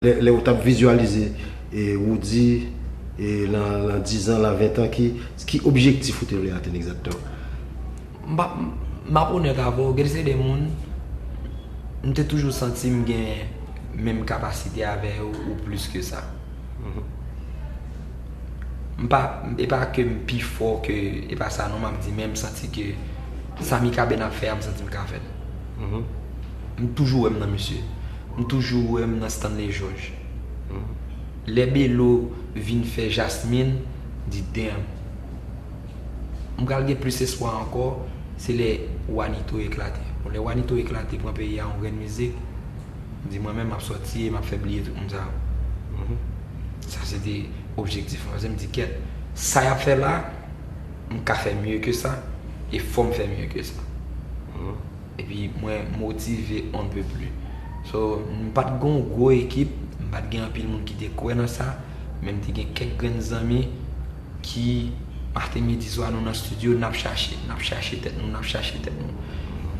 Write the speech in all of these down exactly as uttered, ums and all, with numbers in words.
Lè, lè ou t ap vizyalize e Roody e nan, nan diz an, nan ven an, ki, ki objektif ou te vle atenn egzakteman? M pa- m ap onèt avè w, gen se de moun, m te toujou santi m gen menm kapasite avè yo ou plis ke sa. M pa, e pa ke m pi fò ke, e pa sa non, m ap di, men m santi ke sa Mikaben ap fè a, m santi m ka fè l. M toujou wè m nan misye. M toujou wè m nan Stanley Georges. Lè Belo vin fè Jasmine, m di damn. M pral gen plis espwa ankò, se lè Wanito eklate. Bon, lè Wanito eklate, pran peyi a yon grenn mizik, m di mwen menm m ap sòti e m ap fè bliye tout moun sa yo. Sa se te objektif mwen. Paske m di kèt, sa y ap fè la, m ka fè mye ke sa, e fò m fè mye ke sa. Epi mwen motive on ne peut plus. So, m pa t gen yon gwo ekip, m pa t gen anpil moun ki te kwè nan sa, men m te gen kèk grenn zanmi ki maten, midi, swa, nou nan estidyo, n ap chache, n ap chache tèt nou, n ap chache tèt nou.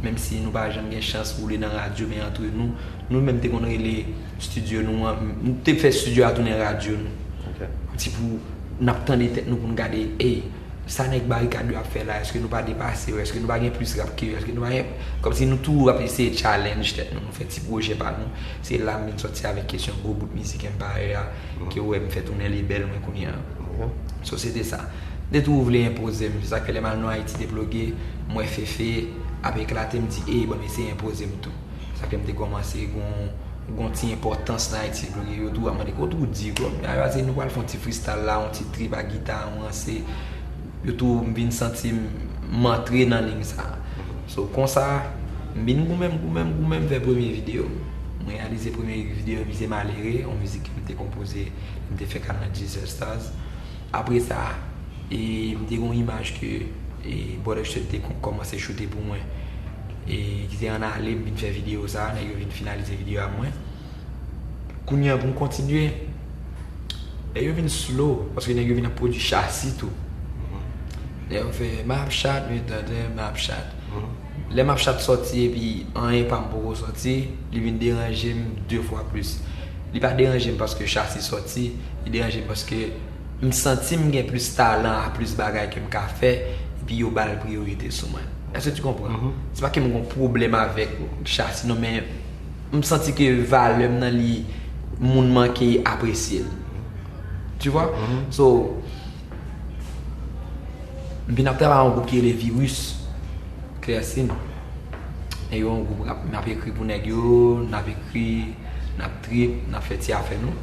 Menm si nou pa janm gen chans woule nan radyo, men antre nou, nou menm te konn rele estidyo nou an, nou te fè estidyo a tounen radyo nou. Ti pou n ap tande tèt nou pou n gade, ey, sa nèg Barikad yo ap fè la, èske nou pa depase yo, èske nou pa gen plis rap ke yo, èske nou pa gen, kòmsi nou toujou ap eseye challenge tèt nou, nou fè ti pwojè pa nou. Se la m vin sòti avèk kesyon gwo bout mizik Empire a, ke w wè m fè tounen li bèl mwen kounye a. So se te sa. M te toujou vle enpoze m. Se sa k fè lè m al nan Ayiti deploge, m wè Fefe ap eklate, m di, ey, ban m eseye enpoze m tou. Sa fè m te kòmanse gon, gon ti enpòtans nan Ayiti deploge. Yo tou ap mande, kote w di, bro? Yo se nou pral fè yon ti freestyle la, yon ti trip ak gita, yon ranse. Yo tou, m vin santi m, m antre nan liy sa. So, konsa, m vin goumen, m goumen, m goumen, m fè premye videyo. M reyalize premye videyo, m se Malere, yon mizik ke m te konpoze, m te fè kal nan Jesus Stars. Apre sa, e, m te gen yon imaj ke, e, Brother Shred te kon- kòmanse choute pou mwen. E, ki te ann ale, m vin fè videyo sa, nèg yo vin finalize videyo a mwen. Kounye a pou m kontinye, nèg yo vin slow, paske nèg yo vin ap pwodui chasi tou. Nèg yo fè m ap chat, men tande m ap chat. Lè m ap chat sòti epi anyen pa m poko sòti, li vin deranje m de fwa plis. Li pa deranje m paske chasi sòti, li deranje m paske m santi m gen plis talan a plis bagay ke m ka fè, epi yo ba l priyorite sou mwen. Èske tu konpran? Se pa ke m gen yon pwoblèm avèk chasi non, men m santi ke valè m nan li, moun manke apresye l. Tu vois? So, m vin ap travay yon gwoup ki rele Virus, Clearsin. E yo yon gwoup rap, m ap ekri pou nèg yo, n ap ekri, n ap trip, n ap fè ti afè nou.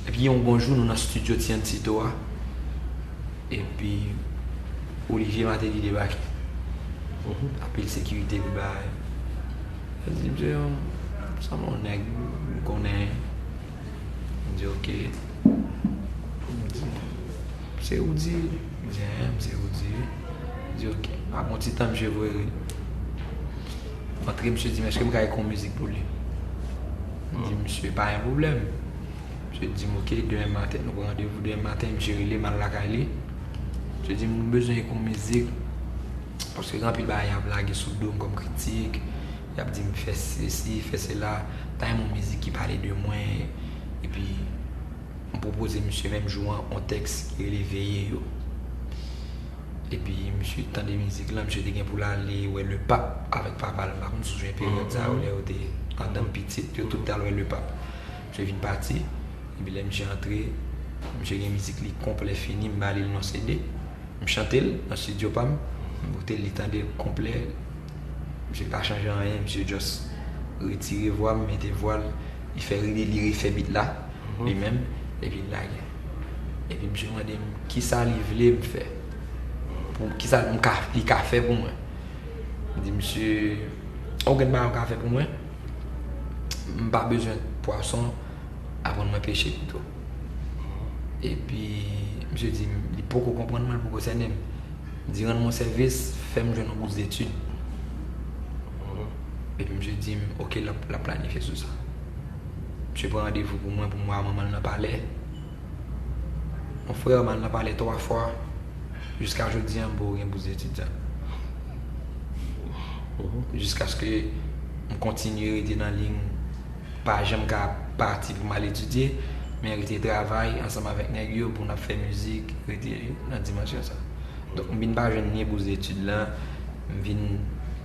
Epi yon bon jou, nou nan studio Tiancito a. Epi Olivier Martelly debake. Anpil sekirite pou bagay. Yo di, "Misye yon, sanble yon nèg m konnen." M di, "Ok." M di, "Se Roody?" M di, "Enhen, m se Roody wi." M di, "Ok." Apre yon ti tan, misye voye ri. M antre, misye di m, "Èske m ka ekri yon mizik pou li?" M di, "Misye, pa gen pwoblèm." Misye di m, "Ok, demen maten, nou pran randevou demen maten." Misye rele m, al lakay li. Misye di m, "Nou bezwen ekri yon mizik, paske gen anpil bagay y ap lage sou do m kòm kritik. Y ap di m fè sesi, fè sela. Ta renmen yon mizik ki pale de mwen." Epi, m pwopoze misye menm jou an yon tèks ki rele Veye yo. Epi, misye tande mizik lan, misye te gen pou l ale wè Le Pape avèk papa l. M pa konn si w sonje peryòd sa yo, lè yo te anndan pitit, yo tout te al wè Le Pape. Misye vin pati, epi lè misye antre, misye gen mizik li konplè fini, m ba li l nan C D. M chante l nan studio pa m, m pote l, li tande l konplè. Misye pa chanje anyen, misye just retire vwa m, mete vwa l, li fè, li, li refè beat la, li menm, epi l lage. Epi misye mande m kisa li vle m fè. Pou, kisa m ka, li ka fè pou mwen. M di misye, okenn bagay ou ka fè pou mwen. M pa bezwen pwason, aprann mwen peche pito. Epi, misye di m, li poko konprann mwen, li poko sènen m. Di, "Rann mwen sèvis, fè m jwenn yon bousdetid." Epi misye di m, "Ok, l ap, l ap planifye sou sa." Misye pran randevou pou mwen, pou m wè manman l nan palè. Mon frè, m al nan palè twa fwa. Jiska jodi a, m poko gen bousdetid sa. Jiskaske m kontinye rete nan liy, pa janm ka pati pou m al etidye, men rete travay ansanm avèk nèg yo pou n ap fè mizik, rete nan dimansyon sa. Donk, m vin pa jwenn ni bouz etid lan, m vin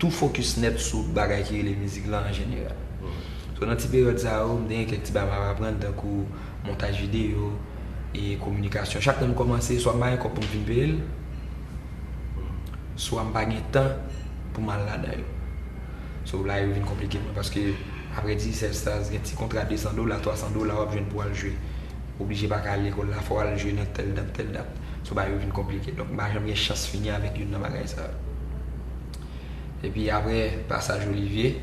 tou fokis nèt sou bagay ki rele mizik lan an jeneral. So, nan ti peryòd sa yo, m te gen kèk ti bagay m ap aprann, tankou montaj videyo e kominikasyon. Chak lè m kòmanse, swa m pa gen kòb pou m fin peye l, swa m pa gen tan pou m al ladan yo. So, la yo vin konplike mwen, paske apre Digicel Stars, gen ti kontra de san dola, twa san dola w ap jwenn pou w al jwe. Oblije pa ka al lekòl la, fò w al jwe nan tèl dat, tèl dat. So, bagay yo vin konplike. Donk, m pa janm gen chans fini avèk youn nan bagay sa yo. Epi apre pasaj Olivier,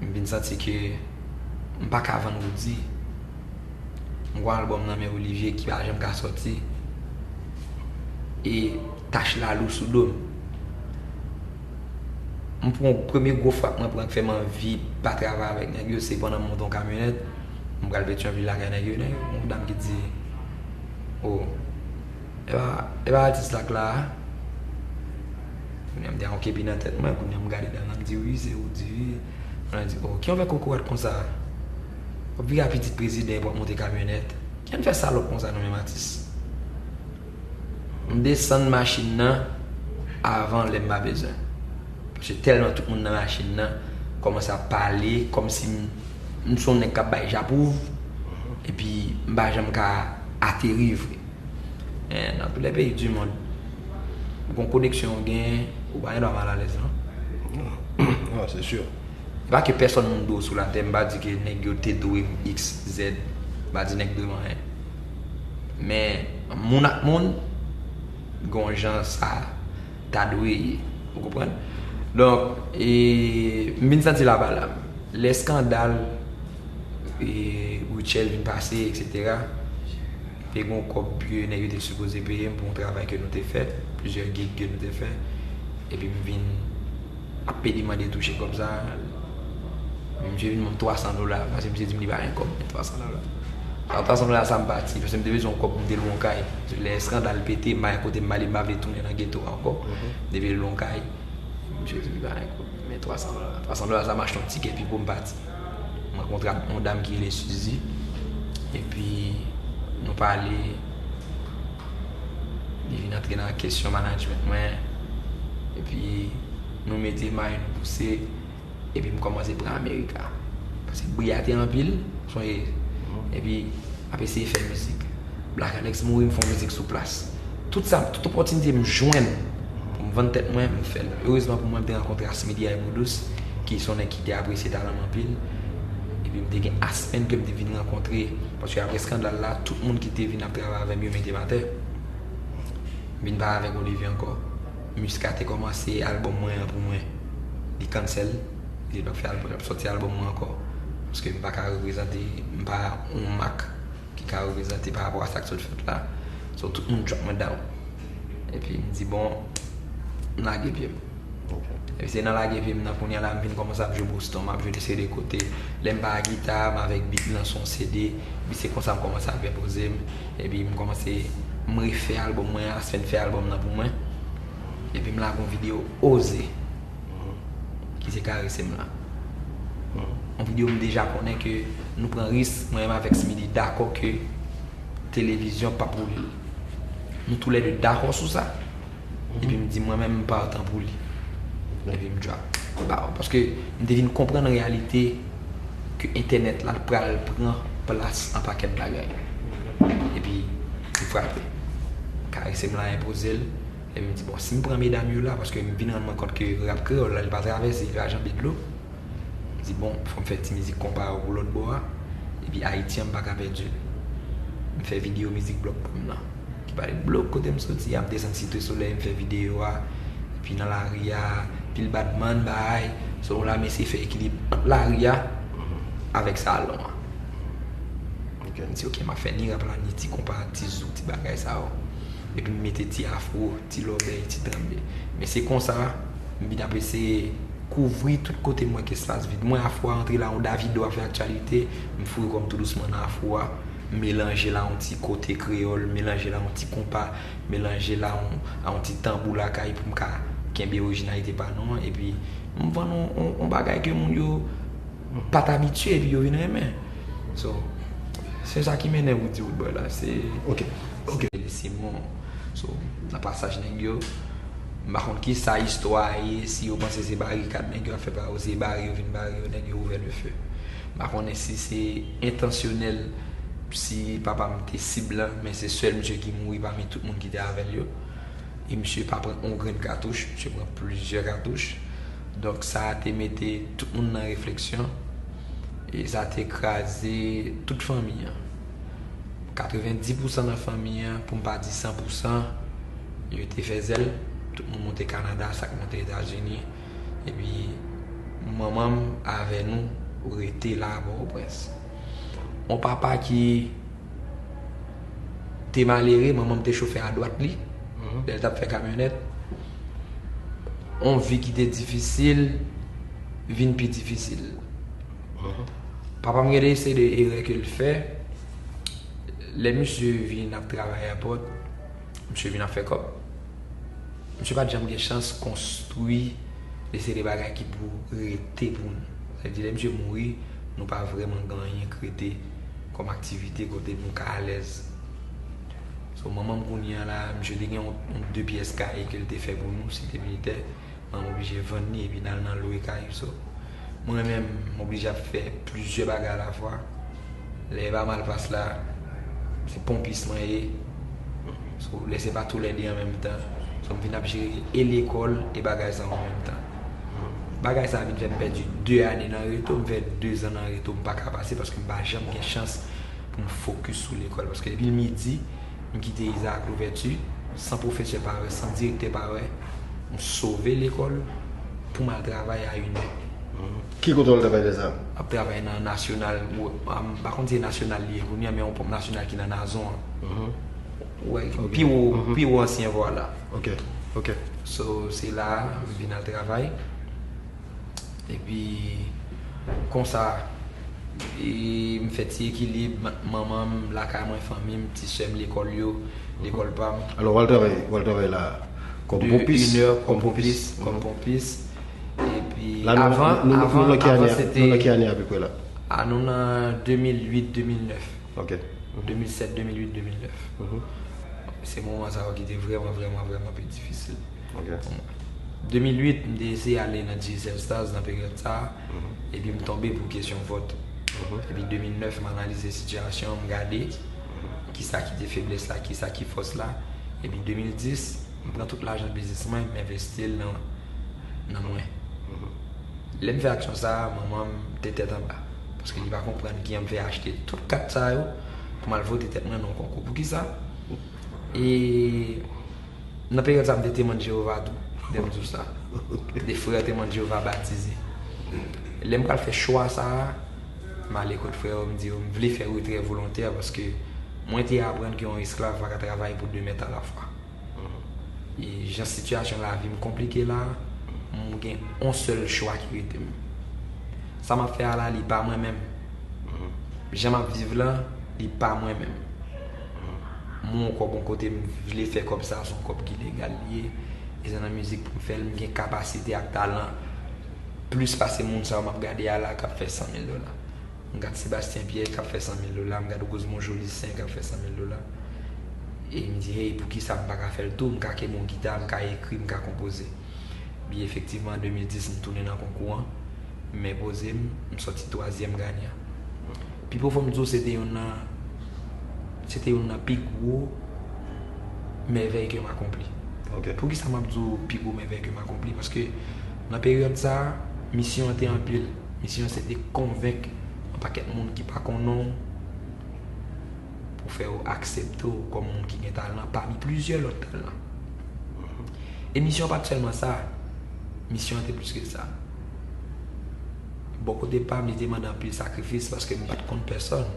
m vin santi ke m pa ka vann Roody. M gen yon albòm nan men Olivier ki pa janm ka sòti. E tach la lou sou do m. M pran premye gwo frap mwen pran k fè m anvi pa travay avèk nèg yo, se pandan m monte yon kamyonèt, m pral Petyonvil lakay nèg yo, nèg yo, yon dam ki di, "O, e pa, e pa atis la k la a?" Kounye a m te gen yon kepi nan tèt mwen, kounye a m gade dam nan, m di, "Wi, se Roody wi." Mwen di, "O, ki yon fè kokorat konsa? W ap vire a pitit prezidan epi w ap monte kamyonèt? Ki yon fè salòp konsa nou menm atis?" M desann machin nan avan lè m pa bezwen. Paske tèlman tout moun nan machin nan kòmanse ap pale, kòmsi m, m se yon nèg k ap bay japwouv, epi m pa janm ka ateri vre. Men, nan tout lè peyi di mond, ou gon koneksyon ou genyen, ou pa gen dwa malalèz, non. Non, se si. E pa ke pèsòn moun dwe w sou latè, m pa di ke nèg yo te dwe m X, Z, m pa di nèg dwe m anyen. Men, moun ak moun, gen yon jan sa ta dwe ye. Ou konprann? Donk, e, m vin santi l ap al. Lè eskandal, e, Rutshelle vin pase, etsetera, te gen yon kòb ke nèg yo te sipoze peye m pou yon travay ke nou te fè, plizyè gig ke nou te fè. Epi m vin ap pede mande touche kòb sa. Misye vin ban m twa san dola, paske misye di m li pa gen kòb, men twa san dola. Sa twa san dola sa m pati, paske m te bezwen yon kòb pou m te lwe yon kay. Paske lè eskandal pete, m pa gen kote m ale, m pa vle tounen nan geto a ankò. M te vle lwe yon kay. Misye di m li pa gen kòb, men twa san dola. Twa san dola sa m achte yon tikè Pipo, m pati. M rankontre ak yon dam ki rele Suzy. Epi, nou pale. Li vin antre nan kesyon management mwen. Epi, nou mete may, nou pouse. Epi, m kòmanse pran America. Paske bri a te anpil, sonje. Epi, ap eseye fè mizik. Black Alex mouri, m fè yon mizik sou plas. Tout sa, tout opòtinite m jwenn pou m vann tèt mwen, m fè l. Erezman pou mwen, m te rankontre Asmedi Aimodous, ki se yon nèg ki te apresye talan m anpil. Epi m te gen Aspen ke m te vin rankontre. Paske apre eskandal la, tout moun ki te vin ap travay avè m yo mete m atè. M vin pale avèk Olivier ankò. Muska te kòmanse albòm mwen an pou mwen. Li cancel. Li te p ap fè albòm, l ap sòti albòm mwen ankò. Paske m pa ka reprezante, m pa yon mak ki ka reprezante pa rapò a sa k sot fèt la. So, tout moun drop mwen down. Epi m di, bon, m lage pye m. Epi se nan lage pye m nan kounye a la, m vin kòmanse ap jwe Boston, m ap jwe de seri de kote. Lè m pa a gita, m avèk beat lan sou yon C D. Epi se konsa m kòmanse ap enpoze m. Epi m kòmanse, m refè albòm mwen, Aspen fè albòm nan pou mwen. Epi m lage yon videyo Oze, ki se Karese m la. Yon videyo m deja konnen ke nou pran risk, mwen menm avèk Smithy dakò ke televizyon p ap woule l. Nou toulède dakò sou sa. Epi m di mwen menm m partan pou li. Epi m drop. Ba, paske m te vin konprann reyalite ke entènèt la pral pran plas an pakèt bagay. Epi m frape. Karese m la enpoze l. Epi m di, bon, si m pran medam yo la, paske m vin rann mwen kont ke rap kreyòl la, li pa travèse, li pa janbe dlo. M di, bon, fò m fè ti mizik konpa yo pou lòt bò a. Epi Ayiti an, m pa ka pèdi l. M fè videyo mizik Blòk pa m nan. Ki pale blòk kote m soti a, m desann Site Solèy, m fè videyo a. Epi nan lari a, pil badman, bay. So, la m eseye fè ekilib ant lari a avèk salon an. M di, ok, m ap fè ni rap la, ni ti konpa, ti zouk, ti bagay sa yo. Epi m mete ti afro, ti lòbèy, ti tranble. Men se konsa, m vin ap eseye kouvri tout kote m wè ke espas vid. Mwen afro a antre la, yon Davido ap fè aktyalite, m foure kò m tou dousman nan afro a, m melanje l a yon ti kote kreyòl, m melanje l a yon ti konpa, m melanje l a yon, a yon ti tanbou lakay pou m ka kenbe orijinalite pa nou an, epi m vann yon, yon, yon bagay ke moun yo pa t abitye, epi yo vin renmen. So, se sa ki mennen Roody Roodboy la. Se Ok. Ok. Simon. So, nan pasaj nèg yo, m pa konn ki sa istwa a ye, si yo panse se barikad nèg yo ap fè pa yo, se bare yo vin bare yo, nèg yo ouvè le feu. M pa konnen si se entansyonèl, si papa m te sib lan, men se sèl misye ki mouri pami tout moun ki te avè l yo. E misye pa pran yon grenn katouch, misye pran plizyè katouch. Donk sa a te mete tout moun nan refleksyon. E sa te kraze tout fanmi an. Katrevenndis pousan nan fanmi an, pou m pa di san pousan, yo te fè zèl. Tout moun monte Kanada, sa k monte Etazini. Epi manman m avè nou rete la a Pòtoprens. On papa ki te malere, manman m te chofè a dwat li, lè l t ap fè kamyonèt. On vi ki te difisil vin pi difisil. Papa m gen de seri de erè ke l fè. Lè misye vin ap travay a pòt, misye vin ap fè kòb. Misye pa t janm gen chans konstwi de seri de bagay ki pou rete pou nou. Sa vle di, lè misye mouri, nou pa vrèman gen anyen k rete kòm aktivite kote nou ka alèz. So, manman m kounye a la, misye te gen yon, yon de pyès kay ke l te fè pou nou, Site Militè. Mwen m oblije vann li epi n al nan lwe kay. So, mwen menm, m oblije ap fè plizyè bagay alafwa. Lè e pa malpas la, se ponpis mwen ye. So, lè se pa toulède an menm tan. So, m vin ap jere e lekòl e bagay sa yo an menm tan. Bagay sa a vin fè m pèdi de ane nan reto, m fè de zan nan reto, m pa ka pase paske m pa janm gen chans pou m fokis sou lekòl. Paske depi l midi, m kite Izaak Louvèti, san pwofesè pa wè, san direktè pa wè, m sove lekòl pou m al travay a inè. Ki kote w al travay deja? M ap travay nan Nasyonal, m pa konn si se Nasyonal li ye kounye a, men yon ponp Nasyonal ki nan Nazon an. Wè, pi wo, pi wo ansyen vwa la. Ok, ok. So, se la a m vin al travay. Epi, konsa, e, m fè ti ekilib, ma-, manman m, lakay mwen, fanmi m, ti sè m, lekòl yo, lekòl pa m. Alò, w al travay, w al travay la kòm ponpis? Inè, kòm ponpis, kòm ponpis. Epi, avan, avan, avan, se te, nou nan ki ane apeprè la? A, nou nan de mil uit, de mil nèf. Ok. De mil sèt, de mil uit, de mil nèf. Se moman sa yo ki te vrèman, vrèman, vrèman pi difisil pou mwen. De mil uit, m te eseye ale nan Digicel Stars nan peryòd sa a, epi m tonbe pou kesyon vòt. Epi de mil nèf, m analize sitiyasyon an, m gade kisa ki te feblès la, kisa ki fòs la. Epi de mil dis, m pran tout lajan biznis mwen, m envesti l nan, nan mwen. Lè m fè aksyon sa a, manman m te tèt anba. Paske li pa konprann kijan m fè achte tout kat sa yo pou m al vote tèt mwen nan yon konkou. Poukisa? E nan peryòd sa a, m te Temwen Jewova tou, lè m di w sa. M te frè Temwen Jewova batize. Lè m pral fè chwa sa a, m ale kot frè yo, m di yo, m vle fè retrè volontè paske mwen te aprann ke yon esklav pa ka travay pou de mèt alafwa. E jan sitiyasyon lavi m konplike la, m gen yon sèl chwa ki rete m. Sa m ap fè a la, li pa mwen menm. Jan m ap viv lan, li pa mwen menm. M wè yon kòb yon kote, m vle fè kòb sa, se yon kòb ki legal li ye. E se nan mizik pou m fè l, m gen kapasite ak talan plis pase moun sa yo m ap gade a la k ap fè san mil dola. M gad Sebastien Pierre k ap fè san mil dola, m gad Rosemond Jolicin k ap fè san mil dola. E m di, hey, poukisa m pa ka fè l tou? M ka kenbe yon gita, m ka ekri, m ka konpoze. Epi efektivman, an de mil dis, m tounen nan konkou an. M enpoze m, m sòti twazyèm ganyan. Pi pwofon m di w, se te youn nan, se te youn nan pi gwo mèvèy ke m akonpli. Ok. Poukisa m ap di w pi gwo mèvèy ke m akonpli? Paske nan peryòd sa a, misyon an te anpil. Misyon an se te konvenk yon pakèt moun ki pa konnen w pou fè yo aksepte w kòm moun ki gen talan pami plizyè lòt talan. E misyon an pa t sèlman sa. Misyon an te plis ke sa. Bò kote pa m, li te mande anpil sakrifis paske m pa t konn pèsòn.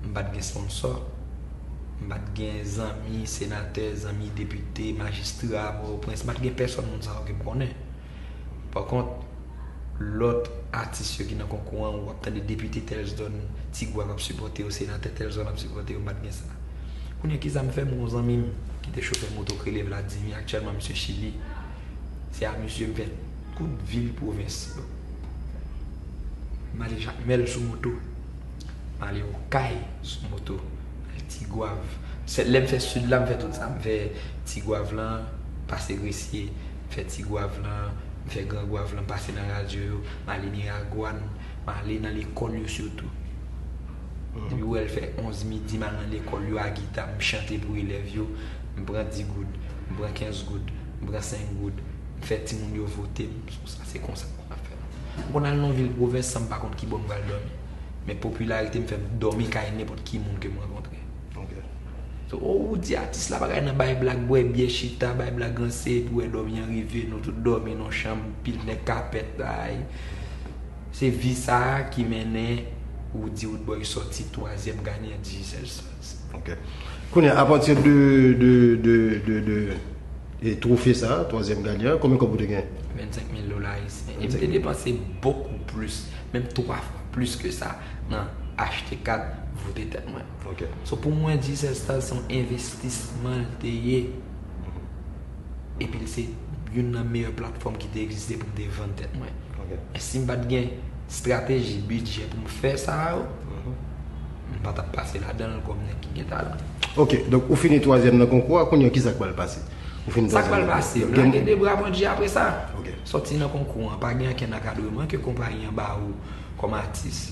M pa t gen sponsò. M pa t gen zanmi senatè, zanmi depite, majistra, Pòtoprens. M pa t gen pèsòn moun sa yo ke m konnen. Pa kont, lòt atis yo ki nan konkou an, w ap tande depite tèl zòn, Ti Gwa k ap sipòte yo, senatè tèl zòn ap sipòte yo, m pa t gen sa. Kounye a, kisa m fè? M gen yon zanmi m ki te chofè moto k rele Vladimir, aktyèlman misye Chili. Se a misye m fè tout vil pwovens yo. M ale Jakmèl sou moto. M ale Okay sou moto. M ale Tigwav. Se, lè m fè sid la, m fè tout sa. M fè Tigwav lan, pase Gresye. M fè Tigwav lan, m fè Gran Gwav lan, m pase nan radyo yo. M ale Miragwàn. M ale nan lekòl yo sitou. Depi w wè l fè onz midi, m al nan lekòl yo a gita, m chante pou elèv yo. M pran dis goud, m pran kenz goud, m pran senk goud. M fè timoun yo vote m. Sa se konsa m ap fè. M konn al nan yon vil pwovens san m pa konn kibò m pral dòmi. Men popilarite m fè m dòmi kay nenpòt ki moun ke m rankontre. So, oh, ou di atis la pa kay nan bay blag, bwè byè, chita, bay blag ranse, epi wè dòmi an rive, nou tout dòmi nan chanm, pil nèg kapèt, ay. Se vi sa a ki mennen Roody Roodboy sòti twazyèm ganyan Digicel Stars. Ok. Kounye a, apati de, de, de, de, de e twofe sa, twazyèm ganyan, konbyen kòb ou te gen? Vennsenk mil dola ayisyen. E m te depanse bokou plis, menm twa fwa plis ke sa, nan achte kat, vote tèt mwen. Ok. So pou mwen, Digicel Stars se yon envestisman l te ye. Epi l se youn nan meyè platfòm ki te egziste pou m te vann tèt mwen. Ok. Men si m pa t gen estrateji, bidjè pou m fè sa yo, m pa t ap pase ladan l kòm nèg ki gen talan. Ok, donk ou fini twazyèm nan konkou a, kounye a ki sa k pral pase? Ou fini Sa k pral pase, m lage de bra Bondye apre sa. Ok. Sòti nan konkou an, pa gen ankenn ankadreman ke konpayi an ba ou kòm atis.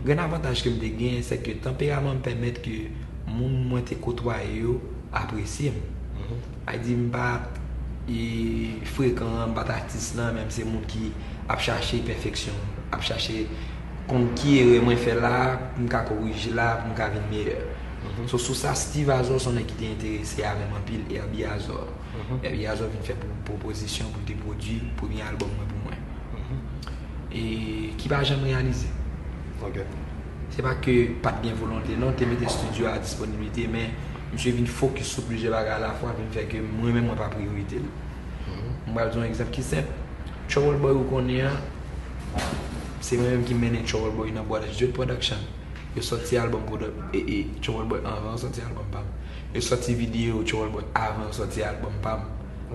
Grenn avantaj ke m te gen, se ke tanperaman m pèmèt ke moun mwen te kotwaye yo apresye m. Sa vle di m pa t e, frekan, m pa t atis lan, men m se moun ki ap chache pèfeksyon, ap chache konn ki erè mwen fè la, pou m ka korije la, pou m ka vin meyè. So, sou sa, Steve Azor se yon nèg ki te enterese avè m anpil, Herby Azor. Herby Azor vin fè pwo- pwopozisyon pou l te pwodui premye albòm mwen pou mwen. E ki pa janm reyalize. Ok. Se pa ke pa t gen volonte, non, te mete estidyo a disponiblite, men misye vin fokis sou plizyè bagay alafwa, vin fè ke mwen menm mwen pa priyorite l. M pral di yon egzanp ki senp. Trouble Boy ou konnen an, se mwen menm ki mennen Trouble Boy nan Brothers Dread Production. Yo sòti albòm Brothers, e, e, Trouble Boy anvan yo sòti albòm pa m. Yo sòti videyo Trouble Boy avan yo sòti albòm pa m.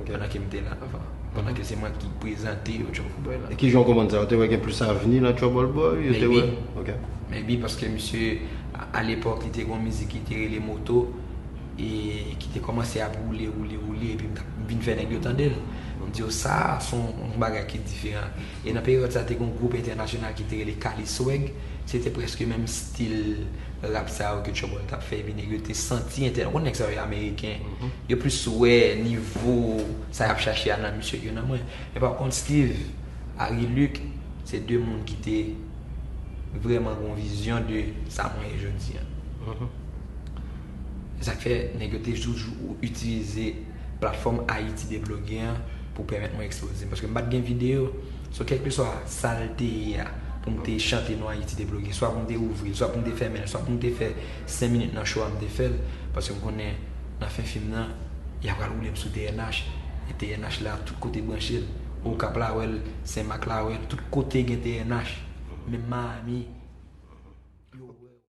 Ok. Pandan ke m te la anvan. Pandan ke se mwen ki prezante yo Trouble Boy la. E kijan w konprann sa? Ou te wè gen plis avni nan Trouble Boy? Ou te wè? Maybe. Ok. Maybe paske misye, a, alepòk, li te gen yon mizik ki te rele Moto, e ki te kòmanse ap woule, woule, woule, epi m t ap vin fè nèg yo tande l. M di yo, sa, se yon, yon bagay ki diferan. E nan peryòd sa, te gen yon gwoup entènasyonal ki te rele Cali Swag. Se te prèske menm stil rap sa yo ke Trouble t ap fè, epi nèg yo te santi entè-, ou konn nèg sa yo ameriken. Yo plis wè nivo sa y ap chache a nan misye ke nan mwen. Men pa kont, Steve, Harry Luc, se de moun ki te vrèman gen yon vizyon de sa mwen ye jodi a. E sa k fè nèg yo te toujou itilize platfòm Ayiti Debloge an pou pèmèt mwen ekspoze m. Paske m pa t gen videyo. So, kèlkeswa sa l te ye a, pou m te chante non Ayiti Debloge, swa pou m te ouvri l, swa pou m te fèmen l, swa pou m te fè senk minit nan show a, m te fè l. Paske m konnen nan fen fim nan, y a pral woule m sou T N H. E T N H la, tout kote branche l. Okap la wè l, Senmak la wè l, tout kote gen T N H. Menm Miami.